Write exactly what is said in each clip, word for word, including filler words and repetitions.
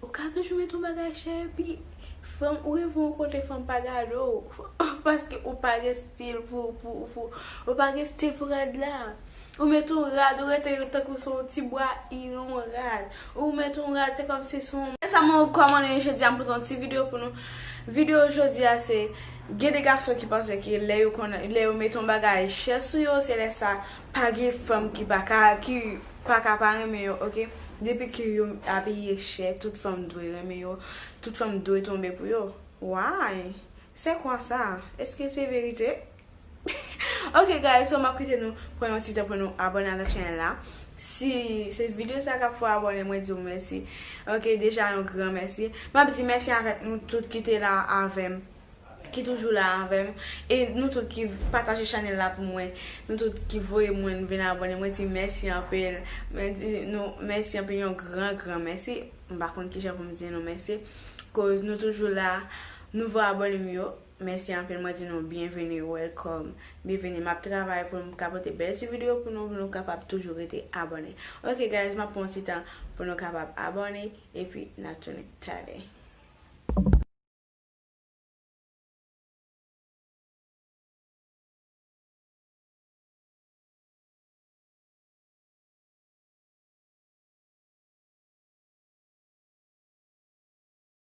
Ou ka toujou met yon bagay chè, epi fanm, ou rive yon kote fanm pa gade w, paske ou pa gen stil pou, pou, pou, ou pa gen stil pou rad la. Ou met yon rad, ou rete tankou se yon ti bwa, yon rad. Ou met yon rad, se kòmsi se yon... E sa mwen kòmande jodi a, m pote yon ti videyo pou nou. Videyo jodi a se, gen de gason ki panse ke lè yo konn, lè yo met yon bagay chè sou yo, se lè sa pa gen fanm ki pa ka, ki pa ka pa renmen yo, oke? Depi ke yo abiye chè, tout fanm dwe renmen yo, tout fanm dwe tonbe pou yo. Why? C'est quoi ça? Est-ce que c'est vérité? Ok, guys, so m ap kite nou pran yon ti tan pou nou abòne avèk chanèl la. Si se videyo sa k ap fè w abòne, mwen di w mèsi. Ok, deja yon gran mèsi. M ap di mèsi avèk nou tout ki te la avè m, ki toujou la avè m. E nou tout ki pataje chanèl la pou mwen, nou tout ki voye moun vin abòne, mwen di mèsi anpil. Mwen di nou mèsi anpil, yon gran, gran mèsi. M pa konn kijan pou m di nou mèsi. Koz nou toujou la, nouvo abòne m yo. Mèsi anpil, mwen di nou byenveni, welcome, byenveni. M ap travay pou m ka pote bèl ti videyo pou nou, pou nou kapab toujou rete abòne. Ok, guys, m ap pran yon ti tan pou nou kapab abòne, epi n ap tounen talè.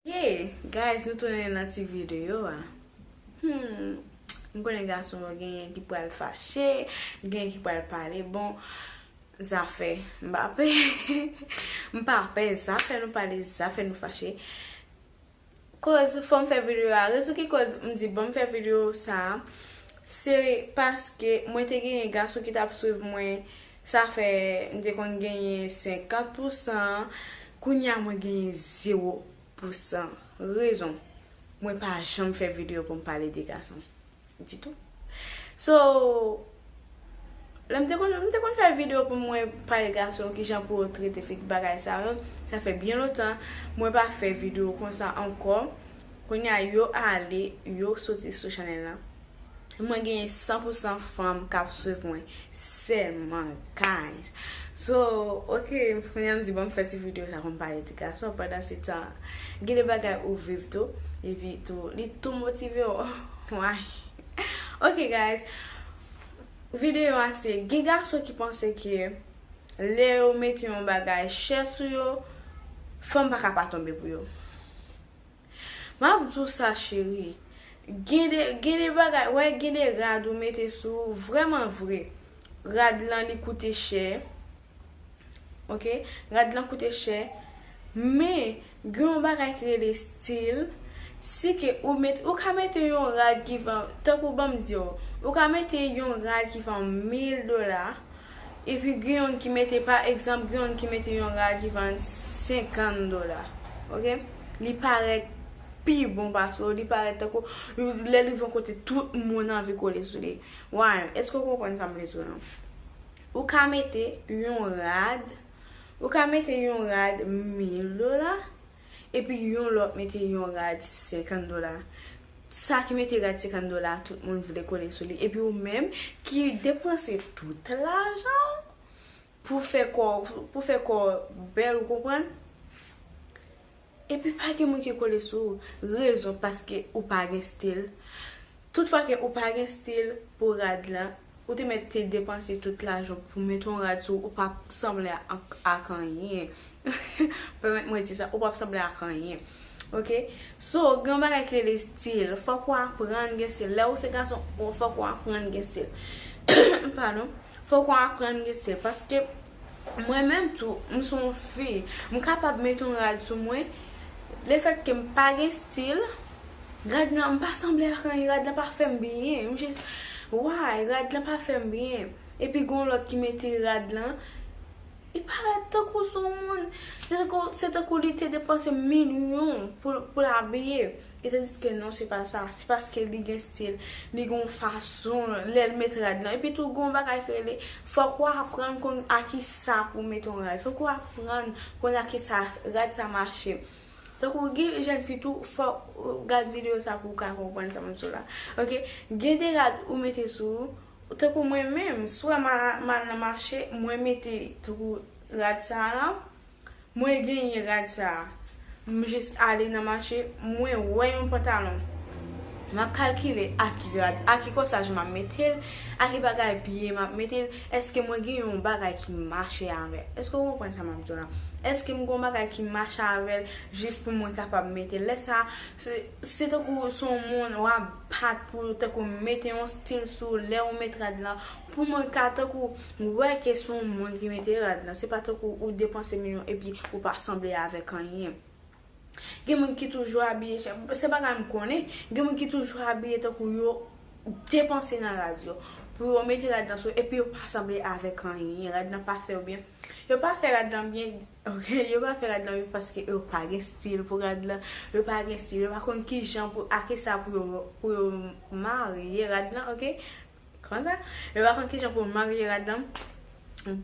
Yeah, guys, nou tounen nan ti videyo a. Hmm, m konnen gason yo genyen ki pral fache, genyen ki pral pale. Bon, zafè, m pa pè. M pa pè, zafè nou pale, zafè nou fache. Koz fò m fè videyo a. Rezon ki koz m di ban m fè videyo sa a, se paske mwen te genyen gason ki t ap swiv mwen. Sa fè m te konn genyen senkant pousan, kounye a mwen genyen zewo pousan. Rezon, mwen pa janm fè videyo pou m pale de gason ditou. So, lè m te konn, m te konn fè videyo pou mwen pale gason, kijan pou yo trete fi, bagay sa yo. Sa fè byen lontan mwen pa fè videyo konsa ankò. Kounye a yo ale, yo soti sou chanèl la. Mwen genyen san pousan fanm k ap swiv mwen sèlman, guys. So, ok, kounye a m di, bon, m fè ti videyo sa pou m pale de gason. Pandan se tan, gen de bagay ou viv tou, epi tou, li tou motive w. Why? Ok, guys. Videyo a se, gen gason ki panse ke lè yo mete yon bagay chè sou yo, fanm pa ka pa tonbe pou yo. M ap di w sa, cheri. Gen de, gen de bagay, wè, gen de rad ou mete sou, vrèman vre. Rad lan, li koute chè. Ok? Rad lan koute chè. Men, gen yon bagay ki rele stil. Si ke ou met, ou ka mete yon rad ki vann, tankou ban m di w, ou ka mete yon rad ki vann mil dola, epi gen youn ki mete, pa egzanp, gen youn ki mete yon rad ki vann senkant dola. Ok? Li parèt pi bon pase w, li parèt tankou, lè l rive yon kote, tout moun anvi kole sou li. Why? Èske w konprann sa m vle di w lan? Ou ka mete yon rad, ou ka mete yon rad mil dola, epi yon lòt mete yon rad senkant dola. Sa ki mete rad senkant dola, tout moun vle kole sou li. Epi ou menm ki depanse tout lajan w pou fè kò, pou fè kò w bèl, ou konprann? Epi pa gen moun ki kole sou ou. Rezon, paske ou pa gen stil. Tout fwa ke ou pa gen stil pou rad lan, ou te mèt te depanse tout lajan pou mete yon rad sou ou, ou p ap sanble ak, ak anyen. Pèmèt mwen di sa, ou p ap sanble ak anyen. Ok? So, gen yon bagay ki rele stil. Fòk ou aprann gen stil. Lè ou se gason, ou, fòk ou aprann gen stil. Padon. Fòk ou aprann gen stil. Paske mwen menm tou, m se yon fi. M kapab mete yon rad sou mwen. Lefètke m pa gen stil, rad lan, m pa sanble ak anyen, rad lan pa fè m byen. M jis, why? Rad lan pa fè m byen. Epi gen yon lòt ki mete rad lan, li parèt tankou se yon moun. Se tankou, se tankou li te depanse milyon pou, pou l abiye. E tandiske non, se pa sa. Se paske li gen stil, li gen yon fason, lè l met rad lan. Epi tou, gen yon bagay ki rele, fòk ou aprann konn a ki sa pou w mete yon rad. Fòk ou aprann konn a ki sa rad sa mache. Tankou gen jèn fi tou, fòk ou gad videyo sa pou w ka konprann sa m ap di w la. Ok? Gen de rad ou mete sou ou, tankou mwen menm, swa m al, m al nan mache, mwen mete tankou rad sa la, mwen genyen rad sa a. M jis ale nan mache, mwen wè yon pantalon. M ap kalkile a ki rad, a ki kòsaj m ap mete l, a ki bagay byen m ap mete l, èske mwen gen yon bagay ki mache avè l? Èske w konprann sa m ap di w la? Èske m gen yon bagay ki mache avè l jis pou mwen kapab mete l? Lè sa, se, se tankou se yon moun w ap bat pou tankou mete yon stil sou lè w met rad lan, pou mwen ka tankou wè ke se yon moun ki mete rad lan. Se pa tankou ou depanse milyon epi ou pa sanble avèk anyen. Gen moun ki toujou abiye chè. Se bagay m konnen. Gen moun ki toujou abiye tankou yo depanse nan rad yo. Pou yo mete rad nan sou epi yo pa sanble avèk anyen. Rad nan pa fè yo byen. Yo pa fè rad nan byen. Ok, yo pa fè rad nan byen paske yo pa gen stil pou rad lan. Yo pa gen stil. Yo pa konn ki jan pou, a ki sa pou yo, pou yo marye rad lan, ok? Konsa, yo pa konn ki jan pou marye rad lan.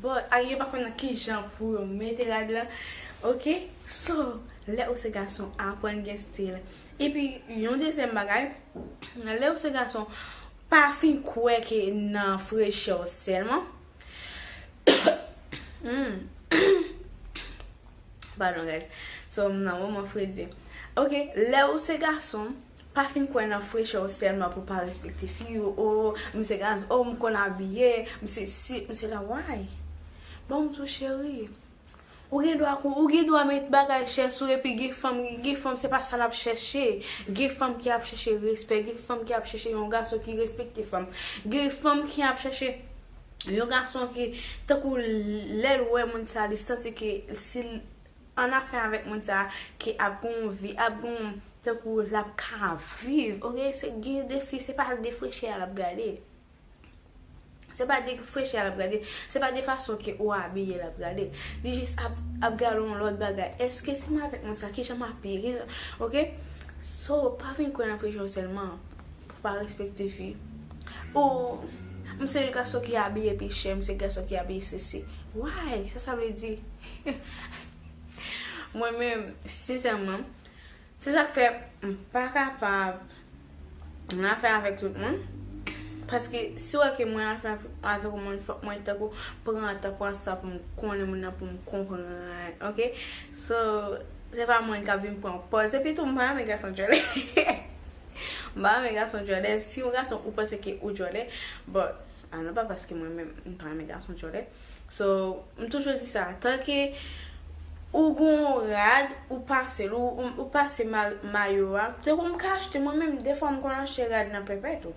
Bon, a, yo pa konn ki jan pou yo mete rad lan. Ok? So, lè ou se gason, aprann gen stil. Epi, yon dezyèm bagay, lè ou se gason, pa fin kwè ke nan frechè w sèlman. Hmm. Pardon, guys. So, m nan moman fredi. Ok, lè ou se gason, pa fin kwè nan frechè w sèlman pou pa respekte fi yo. O, m se gason, o, m konn abiye, m se si, m se la, why? Bon, m tou cheri. Ou gen dwa, ou gen dwa met bagay chè sou epi gen fanm, gen fanm se pa sa l ap chèche. Gen fanm ki ap chèche respè, gen fanm ki ap chèche yon gason ki respekte fanm. Gen fanm ki ap chèche yon gason ki, tankou lè l wè moun sa, li santi ke si l annafè avèk moun sa, ke ap gon vi, ap gon, tankou l ap ka viv. Ok, se gen de fi, se pa de frechè a l ap gade. Se pa de frechè a l ap gade, se pa de fason ke ou abiye l ap gade. Li jis ap, ap gade yon lòt bagay. Èske si m avèk moun sa, kijan m ap viv? Ok? So, pa vin kwè nan frechè w sèlman pou pa respekte fi. Ou, m se gason ki abiye pi chè, m se gason ki abiye sesi. Why? Sa sa vle di? Mwen menm, sensèman, se sa k fè m pa kapab nan afè avèk tout moun. Paske si w wè ke mwen nan afè avèk yon moun, fòk mwen tankou pran tan, pran san pou m konnen moun nan, pou m konprann. Ok? So, se pa mwen k ap vin pran pòz. Epi tou, m pa renmen gason djòlè. M pa renmen gason djòlè. Si yon gason ou panse ke ou djòlè, bon, a non, pa paske mwen menm, m pa renmen gason djòlè. So, m toujou di sa, tanke ou gon rad, ou pase l, ou, ou, ou pase ma-, mayo a. Tankou m ka achte, mwen menm, defwa m konn achte rad nan Pèpè tou.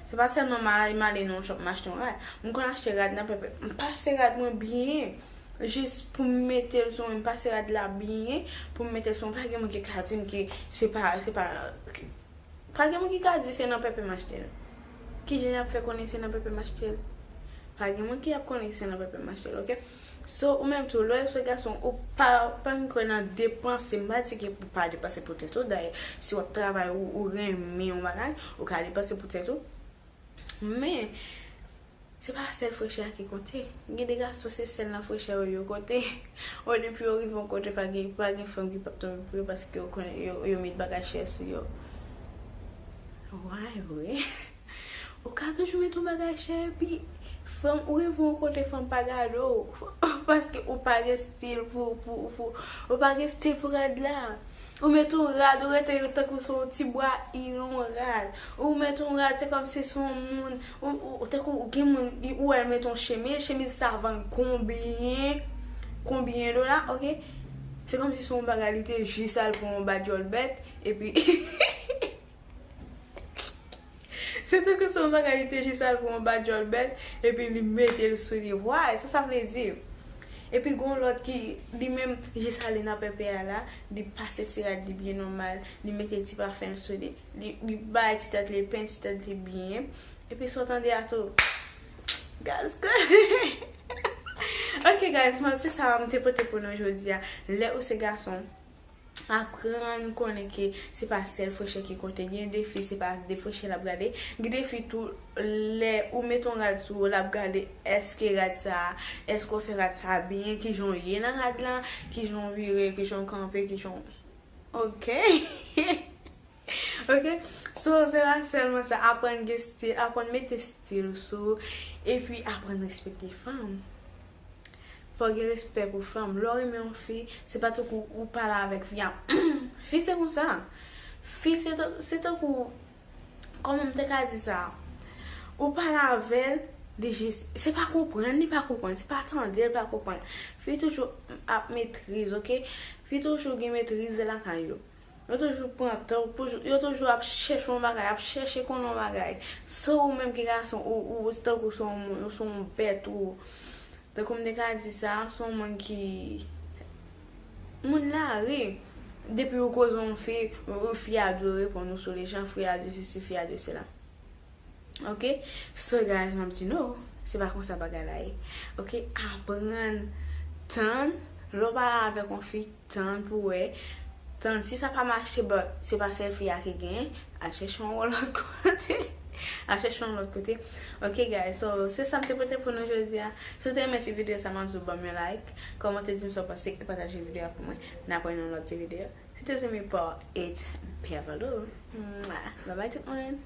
Se pa sèlman m al, m ale nan yon shop, m achte yon rad. M konn achte rad nan Pèpè. M pase rad mwen byen. Jis pou m mete l sou mwen, m pase rad la byen, pou m mete l sou mwen. Pa gen moun ki ka di m ke se pa, se pa, pa gen moun ki ka di se nan Pèpè m achte l. Kijan y ap fè konnen se nan Pèpè m achte l? Pa gen moun ki ap konnen se nan Pèpè m achte l, ok? So, ou menm tou, lè w se gason, ou pa, pa vin kwè nan depanse. M pa di ke pou pa depanse pou tèt ou. Dayè, si w ap travay, ou, ou renmen yon bagay, ou ka depanse pou tèt ou. Men, se pa sèl frechè a ki konte. Gen de gason, se sèl nan frechè yo yo konte. O, depi yo rive yon kote, pa gen, pa gen fanm ki p ap tonbe pou yo paske yo konnen, yo, yo met bagay chè sou yo. Why, vre? Ou ka toujou met yon bagay chè, epi fanm, ou rive yon kote, fanm pa gade w. Paske ou pa gen stil pou, pou, pou, ou pa gen stil pou rad la. Ou met yon rad, ou rete tankou se yon ti bwa, yon rad. Ou met yon rad, se kòmsi se yon moun, ou, ou, tankou gen moun, ou wè l met yon chemiz, chemiz sa vann konbyen, konbyen dola, ok? Se kòmsi se yon bagay, li te jis al pran yon ba djòl bèt, epi Se tankou se yon bagay, li te jis al pran yon ba djòl bèt, epi li mete l sou li. Why? Sa sa vle di? Epi gon lòt ki, li menm, jis ale nan Pèpè a la, li pase ti rad li byen nòmal, li mete ti pafen l sou li, li, li bay ti tèt li pen, ti tèt li byen. Epi sa w tande a tou, gaz kole. Ok, guys, mwen, se sa m te pote pou nou jodi a. Lè ou se gason, aprann konnen ke se pa sèl frechè ki konte. Gen de fi, se pa de frechè l ap gade. Gen de fi tou, lè ou met yon rad sou ou, l ap gade èske rad sa a, èske w fè rad sa a byen, kijan w ye nan rad lan, kijan w vire, kijan w kanpe, kijan w, ok? Ok? So, se pa sèlman sa, aprann gen stil, aprann mete stil sou ou, epi aprann respekte fanm. Fò gen respè pou fanm. Lè w renmen yon fi, se pa tankou ou pale avèk fi a. Fi se konsa. Fi se tan- se tankou, kòman m te ka di sa? Ou pale avè l, li jis, se pa konprann li pa konprann, se pa tande l pa konprann. Fi toujou ap metriz, oke? Fi toujou gen metriz lakay yo. Yo toujou pran tan, yo toujou ap chèche yon bagay, ap chèche konnen yon bagay. Se ou menm ki gason, ou, ou tankou se yon moun, ou se yon bèt, ou, tankou m te ka di sa, se yon moun ki, moun lari. Depi ou koze yon fi, ou, ou fi a dwe reponn ou sou lejan, fi a dwe sesi, fi a dwe sela. Ok? So guys, m ap di nou, se pa konsa bagay la ye. Ok? Aprann tann, lè w pale avèk yon fi, tann pou wè. Tann, si sa pa mache, but se pa sèl fi a ki genyen, al chèche yon lòt kote. Al chèche yon lòt kote. Ok guys, so se sa m te pote pou nou jodi a. Si w te renmen ti videyo sa, m ap di w ban m yon like, kòmante, di m sa w panse e pataje videyo a pou mwen. N ap wè nan lòt ti videyo. Se te zanmi pa w, It's Beverlou. Mwah. Bye bye tout moun.